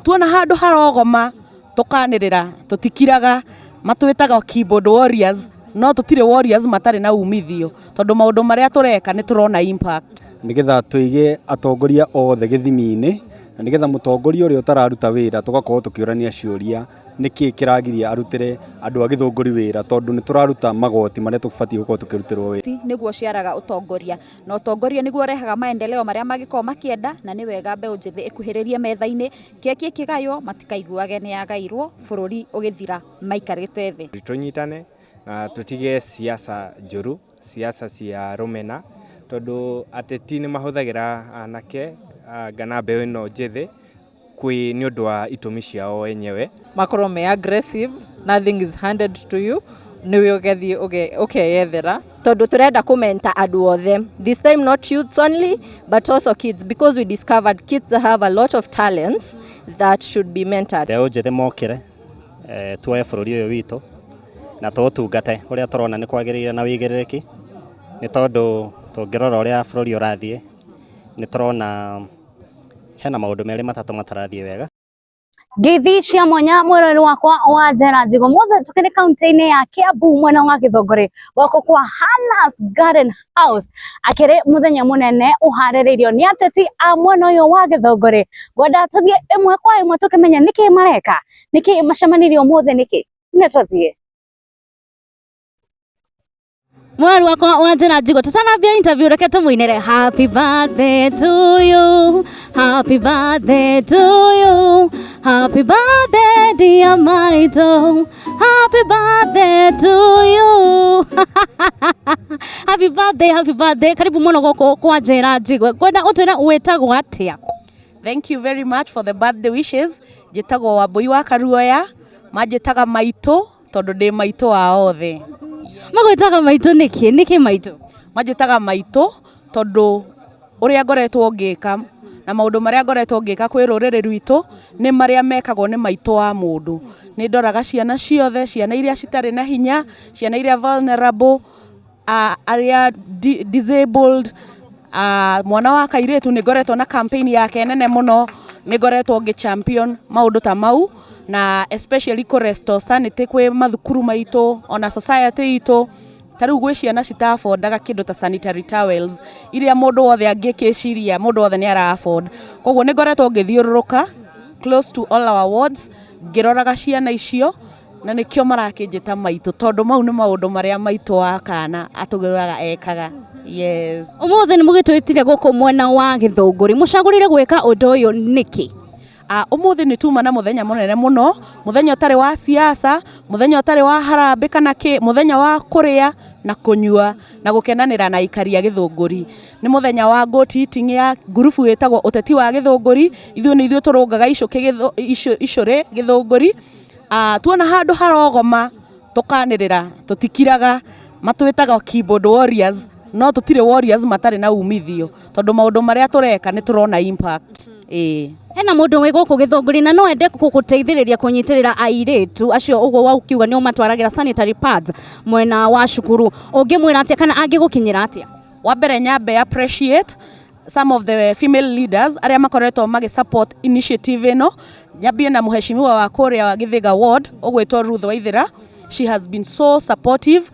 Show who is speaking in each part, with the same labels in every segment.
Speaker 1: Tuona handũ harogoma tũkanĩrĩra, tũtikiraga. Matwĩtaga keyboard warriors, no tũtirĩ warriors matarĩ na umithio, tondũ maũndũ marĩa tũreka nĩ tũrona impact.
Speaker 2: Nĩgetha tũige atongoria othe gĩthimi-inĩ, na nĩgetha mũtongoria ũrĩa ũtararuta wĩra tũgakorwo tũkĩũrania ciũria, nĩkĩ kĩragiria arutĩre andũ a Gĩthũngũri wĩra, tondũ nĩ tũraruta magoti marĩa tũbatiĩ gũkorwo tũkĩrutĩrwo wĩra.
Speaker 3: Nĩguo ũciaraga ũtongoria, na ũtongoria nĩguo ũrehaga maendeleo marĩa mangĩkorwo makĩenda. Na nĩ wega mbeũ njĩthĩ ĩkuhĩrĩrie metha-inĩ, keki ĩkĩgaywo matikaiguage nĩ yagairwo, bũrũri ũgĩthira maikarĩte thĩ.
Speaker 4: Tũnyitane na tũtige siasa njũru, siasa cia rũmena, tondũ ateti nĩ mahũthagĩra anake kana mbeũ ĩno njĩthĩ kwĩ nĩ ũndũ wa itũmi ciao enyewe.
Speaker 5: Makorwo me aggressive, nothing is handed to you, nĩwe ũgathiĩ ũkeyethera.
Speaker 6: Tondũ tũrenda kũmenta andũ othe this time, not youths only but also kids, because we discovered kids have a lot of talents that should be mentored.
Speaker 7: Mbeũ njĩthĩ mokĩre, tuoe bũrũri ũyũ witũ na tũũtungate ũrĩa tũrona nĩ kwagĩrĩire na wĩigĩrĩrĩki, nĩ tondũ tũngĩrora ũrĩa bũrũri ũrathiĩ, nĩ tũrona hena maũndũ merĩ matatũ matarathiĩ wega.
Speaker 8: Ngeithi cia mwanya, mwĩrori wakwa wa Njera Njigũ. Mothe tukĩrĩ kaunti-inĩ ya Kiambu, mwena wa Gĩthũngũri, gũkũ kwa Hannah's Garden House, akĩrĩ mũthenya mũnene ũharĩrĩirio nĩ ateti a mwena ũyũ wa Gĩthũngũri. Ngwenda tũthiĩ ĩmwe kwa ĩmwe tũkĩmenya nĩkĩ mareka, nĩkĩ macemanirie ũmũthĩ, nĩkĩ nĩ tũthiĩ. Mweri wakwa wa Njĩra Njigũ, tũtanambia interview, reke tũmũinĩre happy birthday to you, happy birthday to you, happy birthday dear Maito, happy birthday to you, happy birthday, happy birthday. Karibu mũno gũkũ kwa Njĩra Njigũ. Ngwenda ũtwĩre wĩtagwo atĩa?
Speaker 1: Thank you very much for the birthday wishes. Njĩtagwo Wambui wa Karuoya, manjĩtaga Maitũ tondũ ndĩ maitũ wa othe.
Speaker 8: Magwĩtaga Maitũ nĩkĩ? Nĩkĩ Maitũ?
Speaker 1: Manjĩtaga Maitũ tondũ ũrĩa ngoretwo ngĩka na maũndũ marĩa ngoretwo ngĩka kwĩ rũrĩrĩ rwitũ nĩ marĩa mekagwo nĩ maitũ wa mũndũ. Nĩ ndoraga ciana ciothe, ciana iria citarĩ na hinya, ciana iria vulnerable, arĩa disabled, mwana wa kairĩtu nĩ ngoretwo na campaign yake nene mũno, nĩ ngoretwo ngĩ champion maũndũ ta mau, na especially kũ restore sanity kwĩ mathukuru maitũ ona society itũ. Ta rĩu gwĩ ciana cita affordaga kĩndũ ta sanitary towels, iria mũndũ wothe angĩkĩciria mũndũ wothe nĩ ara afford. Koguo nĩ ngoretwo ngĩthiũrũrũka close to all our wards ngĩroraga ciana icio, na nĩkĩo marakĩnjĩta Maitũ, tondũ mau nĩ maũndũ marĩa maitũ wa kana atũgĩraga ekaga, yes.
Speaker 8: Ũmũthĩ nĩ mũgĩtwĩtire gũkũ mwena wa Gĩthũngũri, mũcagũrire gwĩka ũndũ ũyũ nĩkĩ?
Speaker 1: Ũmũthĩ nĩ tuma na mũthenya mũnene mũno, mũthenya ũtarĩ wa siasa, mũthenya ũtarĩ wa harambĩ kana kĩ, mũthenya wa kũrĩa na kũnyua na gũkenanĩra na aikari a Gĩthũngũri. Nĩ mũthenya wa goat eating ya ngurubu ĩtagwo Ũteti wa Gĩthũngũri. Ithuĩ nĩ ithuĩ tũrũngaga icũkĩ icũrĩ Gĩthũngũri. Tuona handũ harogoma tũkanĩrĩra, tũtikiraga. Matwĩtaga keyboard warriors, no tũtirĩ warriors matarĩ na umithio, tondũ maũndũ marĩa tũreka nĩ tũrona impact, ĩĩ.
Speaker 8: Hena mũndũ wĩ gũkũ Gĩthũngũri na no ende gũgũteithĩrĩria kũnyitĩrĩra airĩtu acio, ũguo wakiuga nĩ ũmatwaragĩra sanitary pads mwena wa cukuru, ũngĩmwĩra atĩa kana angĩgũkinyĩra atĩa?
Speaker 1: Wa mbere, nyambe appreciate some of the female leaders arĩa makoretwo magĩ support initiative ĩno. Nyambie na mũheshimiwa wa kũrĩa Gĩthĩga ward ũgwĩtwo Ruth Waithĩra. She has been so supportive.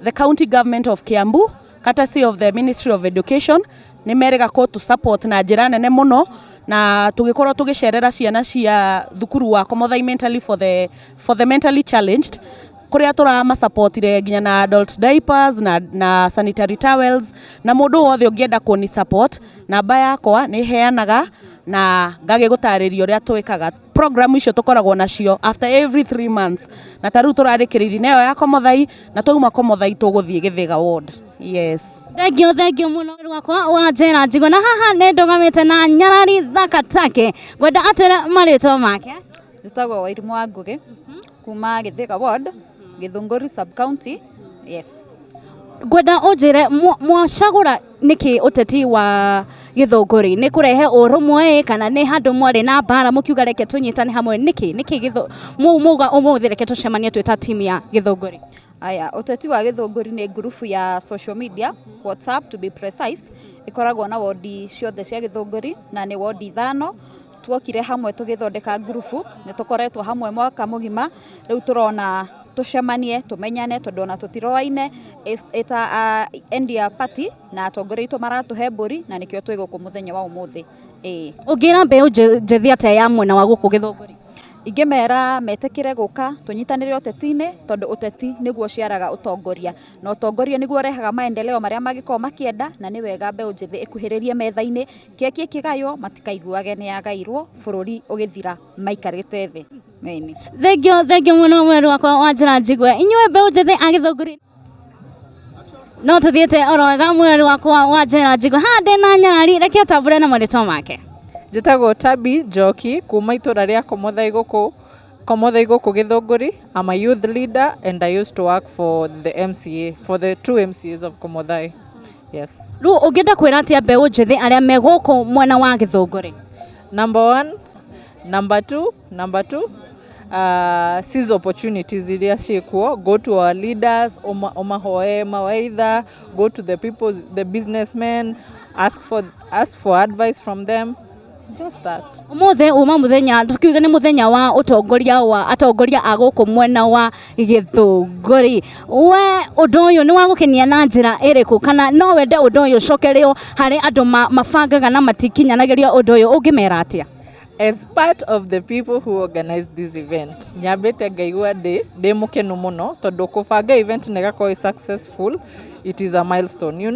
Speaker 1: The county government of Kiambu, courtesy of the Ministry of Education, nĩ merĩga kũ to support na njĩra nene mũno, na tũgĩkorwo tũgĩcerera ciana cia thukuru wa Komothai mentally for the mentally challenged, kũrĩa tũramasupportire nginya na adult diapers na sanitary towels. Na mũndũ wothe ũngĩenda kũni support, namba yakwa nĩ heanaga na ngagĩgũtarĩria ũrĩa twĩkaga. Program icio tũkoragwo nacio after every 3 months, na ta rĩu tũrarĩkĩrĩirie nayo ya Komothai, na twauma Komothai tũgũthiĩ Gĩthĩga ward, yes.
Speaker 8: Thengio, thengio mũno rwakwa wa Njera Njigũ. Na haha nĩ ndũgamĩte na nyarari thaka take, ngwenda atwĩre marĩtwa make.
Speaker 3: Njĩtagwo Wairimũ wa Ngũgĩ kuma Gĩthĩga ward, Gĩthũngũri sub county, yes.
Speaker 8: Ngwenda ũnjĩre mwacagũra nĩkĩ ũteti wa Gĩthũngũri? Nĩ kũrehe ũrũmwe, kana nĩ handũ mwarĩ na mbara mũkiuga reke tũnyitane hamwe? Nĩkĩ mauga ũmũthĩ reke tũcemanie twĩ ta timu ya Gĩthũngũri?
Speaker 3: Aya, Ũteti wa Gĩthũngũri nĩ ngurubu ya social media, WhatsApp to be precise, ĩkoragwo na wondi ciothe cia Gĩthũngũri, na nĩ wondi ithano. Tuokire hamwe tũgĩthondeka ngurubu, nĩ tũkoretwo hamwe mwaka mũgima, rĩu tũrona tũcemanie tũmenyane tondũ ona tũtiroaine ĩta end year party na atongoria aitũ maratũhe mbũri na nĩkĩo twĩ gũkũ mũthenya wa ũmũthĩ, ĩĩ.
Speaker 8: Ũngĩra mbeũ njĩthĩ atĩa ya mwena wa gũkũ Gĩthũngũri?
Speaker 3: Ingĩmera metĩkĩre gũka tũnyitanĩre ũteti-inĩ tondũ ũteti nĩguo ũciaraga ũtongoria na ũtongoria nĩguo ũrehaga maendeleo marĩa mangĩkorwo makĩenda, na nĩ wega mbeũ njĩthĩ ĩkuhĩrĩrie metha-inĩ, keki ĩkĩgaywo matikaiguage nĩ yagairwo bũrũri ũgĩthira maikarĩte thĩ. Ĩni.
Speaker 8: Thengio, thengio mũno mweri wakwa wa njĩra njigue. Inyuĩ mbeũ njĩthĩ a Gĩthũngũri no tũthiĩte oro wega. Mweri wakwa wa njĩra njigue haha ndĩna nyarari, reke atambũre na marĩtwa make.
Speaker 5: Njĩtagwo Tabi Njoki kuma itũra rĩa Komothai gũkũ Komothai gũkũ Gĩthũngũri. I'm a youth leader and I used to work for the MCA, for the two MCAs of Komothai. Yes.
Speaker 8: Rĩu ũngĩenda kwĩra atĩa mbeũ njĩthĩ arĩa me gũkũ mwena wa Gĩthũngũri?
Speaker 5: Number one, number two, seize opportunities iria ciĩkuo. Go to our leaders, ũmahoe mawaidha, go to the people, the businessmen, ask for advice from them. Just that.
Speaker 8: Ũmũthĩ uma mũthenya tukiuga nĩ mũthenya wa ũtongoria wa atongoria a gũkũ mwena wa Gĩthũngũri, we ũndũ ũyũ nĩ wa gũkenia na njĩra ĩrĩkũ, kana no wende ũndũ ũyũ ũcokerio harĩ andũ mabangaga na matikinyanagĩria ũndũ ũyũ, ũngĩmera atĩa?
Speaker 5: As part of the people who organized this event, nyambĩte ngaigua ndĩ mũkenu mũno tondũ kũbanga event na ĩgakorwo ĩ successful, it is a milestone.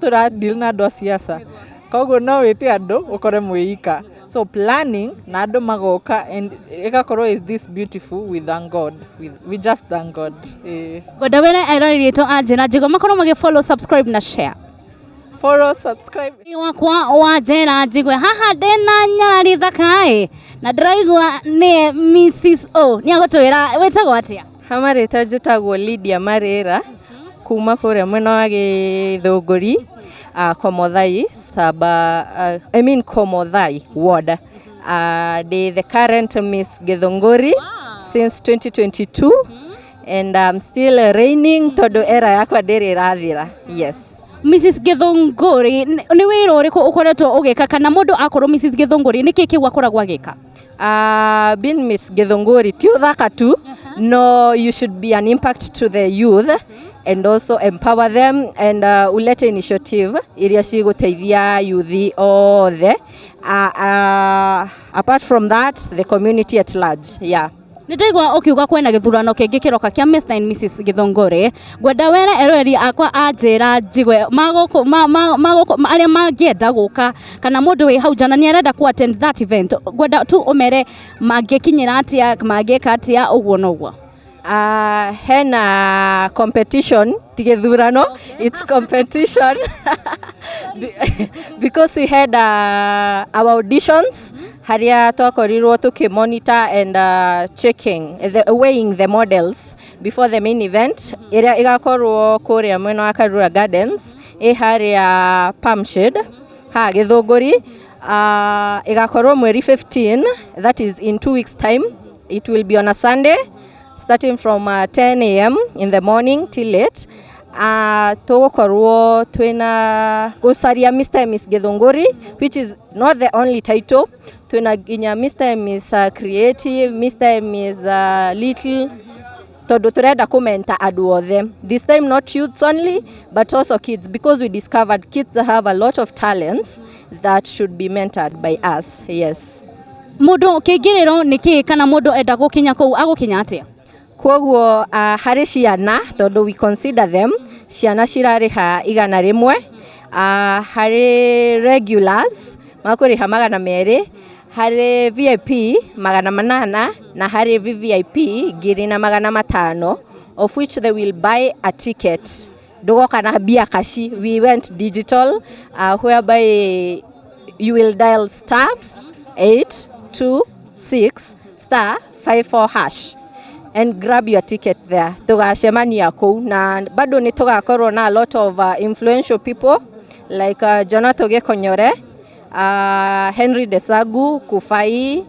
Speaker 5: Tũra deal na andũ a siasa, koguo no wĩte andũ ũkore mwĩika, so planning na andũ magoka and ĩgakorwo is this beautiful, we thank God. We just thank God, eh.
Speaker 8: Ngwenda wĩre eroreri aitũ a njĩra njigũ makorwo magĩ follow, subscribe na share.
Speaker 5: Follow, subscribe.
Speaker 8: Wakwa wa njĩra njigwe haha ndĩna nyarari thakaĩ na ndĩraigua nĩ Mrs O nĩ agũtwĩra wĩtagwo atĩa.
Speaker 6: Hamarĩta njĩtagwo Lydia Marĩra kuma kũrĩa mwena wa Gĩthũngũri, Komothai saba, I mean Komothai ward. Ndĩ the current Miss Gĩthũngũri since 2022 and I'm still reigning tondũ era yakwa ndĩrĩ ĩrathira. Yes.
Speaker 8: Mrs Gĩthũngũri, nĩ wĩra ũrĩkũ ũkoretwo ũgĩka, kana mũndũ akorwo Mrs Gĩthũngũri nĩ kĩĩ kĩu akoragwo agĩka?
Speaker 6: Being Miss Githunguri ti ũthaka tu, no, you should be an impact to the youth and also empower them and ulete initiative iria cigũteithia youth othe, apart from that, the community at large, yeah.
Speaker 8: Nĩ ndaigua ũkiuga kwĩna gĩthurano kĩngĩ kĩroka kĩa Mr and Mrs Gĩthũngũri. Ngwenda were eroreri akwa a njĩra njigwe magũkũ magũkũ arĩa mangĩenda gũka, kana mũndũ wĩ hau nja na nĩ arenda ku attend that event, ngwenda tu ũmere mangĩkinyĩra atĩa, mangĩka atĩa, ũguo noguo.
Speaker 6: Hena competition, ti gĩthurano, it's competition. Because we had our auditions harĩa twakorirwo tũkĩmonitor and checking the, weighing the models before the main event ĩrĩa ĩgakorwo kũrĩa mwena wa Karura Gardens, ĩ harĩa Palm Shade ha Gĩthũngũri. Ĩgakorwo mweri 15, that is in 2 weeks time. It will be on a Sunday starting from 10 a.m. in the morning till late. Tũgũkorwo twĩna gũcaria Mr. and Miss Gĩthũngũri, which is not the only title. Twĩna nginya Mr. and Miss Creative, Mr. and Miss Little, tondũ tũrenda kũmenta andũ othe this time, not youths only but also kids, because we discovered kids have a lot of talents that should be mentored by us. Yes.
Speaker 8: Mũndũ kĩingĩrĩro nĩ kĩĩ, kana mũndũ enda gũkinya kũu agũkinya atĩa?
Speaker 6: Koguo harĩ ciana, tondũ we consider them ciana, cirarĩha 100. Harĩ regulars makũrĩha 200, harĩ VIP 800, na harĩ VVIP 1500, of which they will buy a ticket. Ndũgoka na mbia kaci, we went digital, whereby you will dial *826*54# and grab your ticket there. Tugacemania kũu na bado nĩ tũgakorwo na a lot of influential people like Jonathan Gĩkonyore, Henry Desagu, Kufai,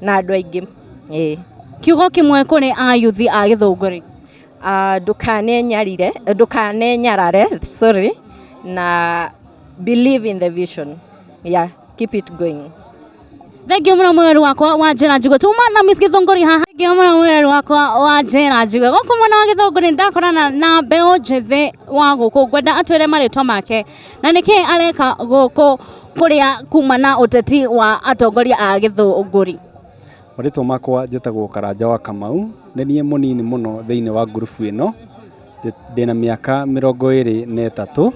Speaker 6: na andũ aingĩ. Ĩĩ.
Speaker 8: Kiugo kĩmwe kũrĩ ayuthi a Gĩthũngũri?
Speaker 6: Ndũkanenyarire, ndũkanenyarare, sorry, na believe in the vision, yeah, keep it going.
Speaker 8: Thengiũ mũno mwĩrori wakwa wa njĩra njigue. Tuma na Miss Gĩthũngũri haha. Thengiũ mũno mwĩrori wakwa wa njĩra njigue. Gũkũ mwena wa Gĩthũngũri nĩndakorana na mbeũ njĩthĩ wa gũkũ. Ngwenda atwĩre marĩtwa make na nĩkĩ areka gũkũ kũrĩa kuma na ũteti wa atongoria a Gĩthũngũri.
Speaker 2: Marĩtwa makwa njĩtagwo Karanja wa Kamau, nĩ niĩ mũnini mũno thĩinĩ wa ngurubu ĩno, ndĩna mĩaka 23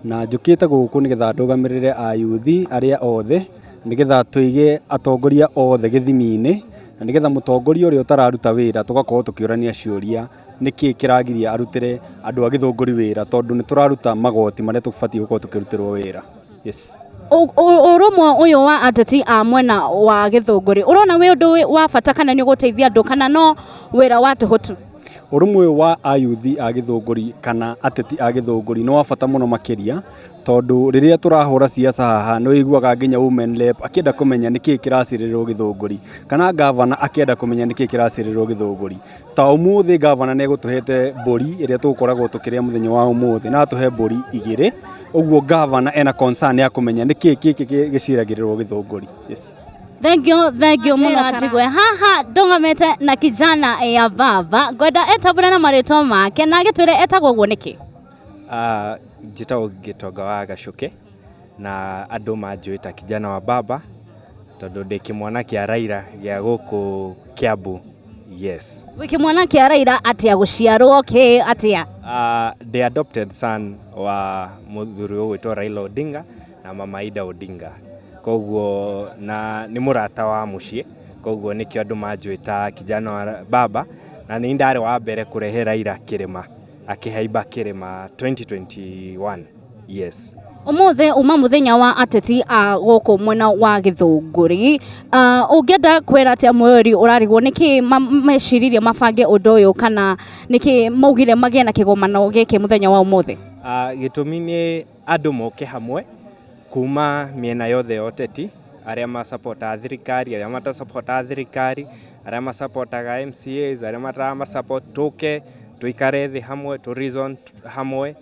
Speaker 2: na njũkĩte gũkũ nĩgetha ndũgamĩrĩre ayuthi arĩa othe, nĩgetha tũige atongoria othe gĩthimi-inĩ, na nĩgetha mũtongoria ũrĩa ũtararuta wĩra tũgakorwo tũkĩũrania ciũria nĩkĩ kĩragiria arutĩre andũ a Gĩthũngũri wĩra, tondũ nĩ tũraruta magoti marĩa tũbatiĩ gũkorwo tũkĩrutĩrwo wĩra. Yes.
Speaker 8: Ũrũmwe ũyũ wa ateti a mwena wa Gĩthũngũri ũrona wĩ ũndũ wa bata kana nĩ ũgũteithia andũ kana no wĩra wa tũhũ tu?
Speaker 2: Ũrũmwe ũyũ wa ayuthi a Gĩthũngũri kana ateti a Gĩthũngũri nĩ wa bata mũno makĩria, tondũ rĩrĩa tũrahũra siasa haha nĩ ũiguaga nginya women rep akĩenda kũmenya nĩkĩ kĩracĩrĩrwo Gĩthũngũri, kana ngavana akĩenda kũmenya nĩkĩ kĩracĩrĩrwo Gĩthũngũri. Ta ũmũthĩ ngavana nĩ egũtũhete mbũri ĩrĩa tũgũkoragwo tũkĩrĩa mũthenya wa ũmũthĩ, na atũhe mbũri 2, ũguo ngavana ena concern ya kũmenya nĩkĩ gĩkĩ gĩciragĩrĩrwo Gĩthũngũri. Yes.
Speaker 8: Thengiũ, thengiũ mũno njigue. Haha ndũgamĩte na kijana ya baba, ngwenda etambũre na marĩtwa make na agĩtwĩre etagwo ũguo nĩkĩ.
Speaker 4: Njĩtagwo Gĩtonga wa Gacũke na andũ manjũĩ ta kijana wa baba tondũ ndĩ kĩmwana kĩa Raila gĩa gũkũ Kiambu. Yes.
Speaker 8: Wĩ kĩmwana kĩa Raila atĩa, gũciarwo kĩ atĩa?
Speaker 4: Ndĩ adopted son wa mũthuri ũgwĩtwo Raila Odinga na mama Ida Odinga, koguo na nĩ mũrata wa mũciĩ, koguo nĩkĩo andũ manjũĩ ta kijana wa baba, na nĩ ndarĩ wa mbere kũrehe Raila kĩrĩma akĩhaimba kĩrĩma 2021. Yes.
Speaker 8: Ũmũthĩ uma mũthenya wa ateti a gũkũ mwena wa Gĩthũngũri, ũngĩenda kwĩra atĩa mwĩrori ũrarigwo nĩkĩ meciririe mabange ũndũ ũyũ kana nĩkĩ maugire magĩe na kĩgomano gĩkĩ mũthenya wa ũmũthĩ?
Speaker 4: Gĩtũmi nĩ andũ moke hamwe kuma mĩena yothe ya ũteti, arĩa masapotaga thirikari, arĩa matasapotaga thirikari, arĩa masapotaga MCAs, arĩa matarama-support, tũke tũikare thĩ hamwe, tũ reason hamwe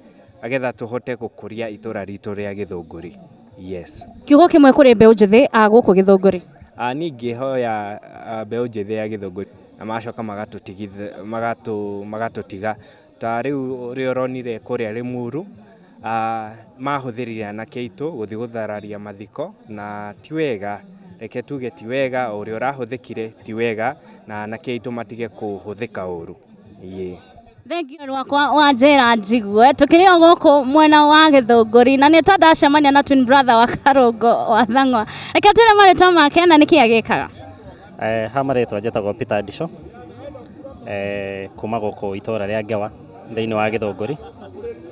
Speaker 4: agetha tũhote gũkũria itũra ritũ rĩa Gĩthũngũri. Yes.
Speaker 8: Kiugo kĩmwe kũrĩ mbeũ njĩthĩ a gũkũ Gĩthũngũri?
Speaker 4: Niĩ ingĩhoya mbeũ njĩthĩ ya Gĩthũngũri na magacoka magatũtiga ta rĩu ũrĩa ũronire kũrĩa Limuru, mahũthĩrire anake aitũ gũthiĩ gũthararia mathiko, na ti wega, reke tuge ti wega, ũrĩa ũrahũthĩkire ti wega, na anake aitũ matige kũhũthĩka ũru. Ĩĩ.
Speaker 8: Thengiũ rwakwa wa njĩra njigue tũkĩrĩ o gũkũ mwena wa Gĩthũngũri na nĩ ta ndacemania na twin brother wa Karũngo wa Thang'wa. Reke twĩre marĩtwa make na nĩkĩ agĩkaga.
Speaker 7: Ha marĩtwa njĩtagwo Peter Ndisho, kuma gũkũ itũra rĩa Ngewa thĩinĩ wa Gĩthũngũri,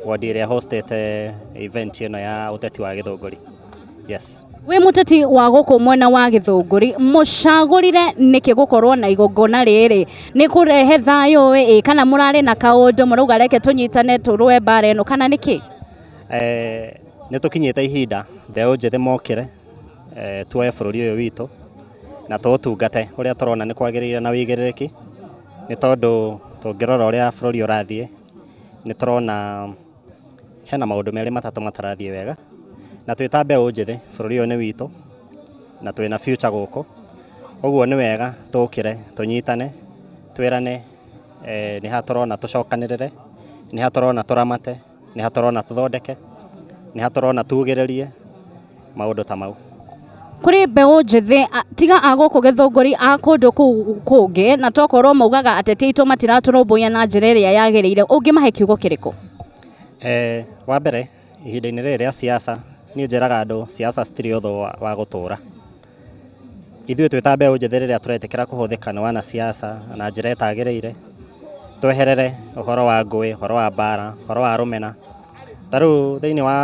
Speaker 7: wodi ĩrĩa hostete event ĩno ya ũteti wa Gĩthũngũri. Yes.
Speaker 8: Wĩ mũteti wa gũkũ mwena wa Gĩthũngũri, mũcagũrire nĩkĩ gũkorwo na igongona rĩrĩ? Nĩ kũrehe thayũ ĩ kana mũrarĩ na kaũndũ mũrauga reke tũnyitane tũrũe mbara ĩno kana nĩkĩ?
Speaker 7: Nĩ tũkinyĩte ihinda mbeũ njĩthĩ mokĩre, tuoe bũrũri ũyũ witũ na tũũtungate ũrĩa tũrona nĩ kwagĩrĩire na wĩigĩrĩrĩki, nĩ tondũ tũngĩrora ũrĩa bũrũri ũrathiĩ nĩ tũrona hena maũndũ merĩ matatũ matarathiĩ wega, na twĩ ta mbeũ njĩthĩ bũrũri ũyũ nĩ witũ na twĩna future gũkũ, ũguo nĩ wega tũkĩre tũnyitane twĩrane, nĩ ha tũrona tũcokanĩrĩre, nĩ ha tũrona tũramate, nĩ ha tũrona tũthondeke, nĩ ha tũrona tugĩrĩrie maũndũ ta mau.
Speaker 8: Kũrĩ mbeũ njĩthĩ tiga a gũkũ Gĩthũngũri a kũndũ kũu kũngĩ, na tokorwo maugaga ateti aitũ matiratũrũmbũiya na njĩra ĩrĩa yagĩrĩire, ũngĩmahe kiugo kĩrĩkũ?
Speaker 7: Wa mbere ihinda-inĩ rĩrĩ rĩa siasa niĩ njĩraga andũ siasa citirĩ ũthũ wa gũtũra. Ithuĩ twĩ ta mbeũ njĩthĩ rĩrĩa tũretĩkĩra kũhũthĩka nĩ wanasiasa na njĩra ĩtagĩrĩire, tweherere ũhoro wa ngũĩ, ũhoro wa mbara, ũhoro wa rũmena. Ta rĩu thĩinĩ wa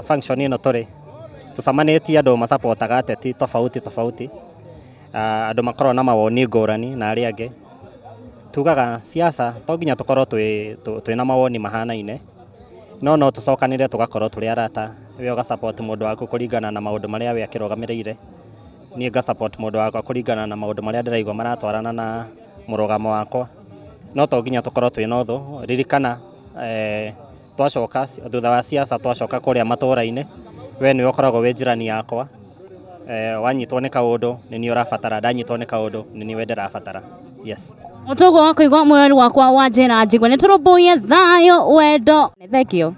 Speaker 7: function ĩno tũrĩ, tũcemanĩtie andũ masapotaga ateti tofauti tofauti, andũ makoragwo na mawoni ngũrani na arĩa angĩ. Tugaga siasa to nginya tũkorwo twĩna mawoni mahanaine, no no tũcokanĩrĩre tũgakorwo tũrĩ arata, we ũga support mũndũ waku kũringana na maũndũ marĩa we akĩrũgamĩrĩire, niĩ nga support mũndũ wakwa kũringana na maũndũ marĩa ndĩraigua maratwarana na mũrũgamo wakwa. No to nginya tũkorwo twĩna ũthũ, ririkana twacoka thutha wa siasa twacoka kũrĩa matũra-inĩ, we nĩwe ũkoragwo wĩ jirani yakwa, Wanyitwo nĩ kaũndũ nĩ niĩ ũrabatara, ndanyitwo nĩ kaũndũ nĩ niĩ we ndĩrabatara. Yes.
Speaker 8: Mũtũguo wa kũigua mwĩrĩ wakwa wa njĩra njigua nĩ tũrũmbũiye thayũ wendo. Thank you.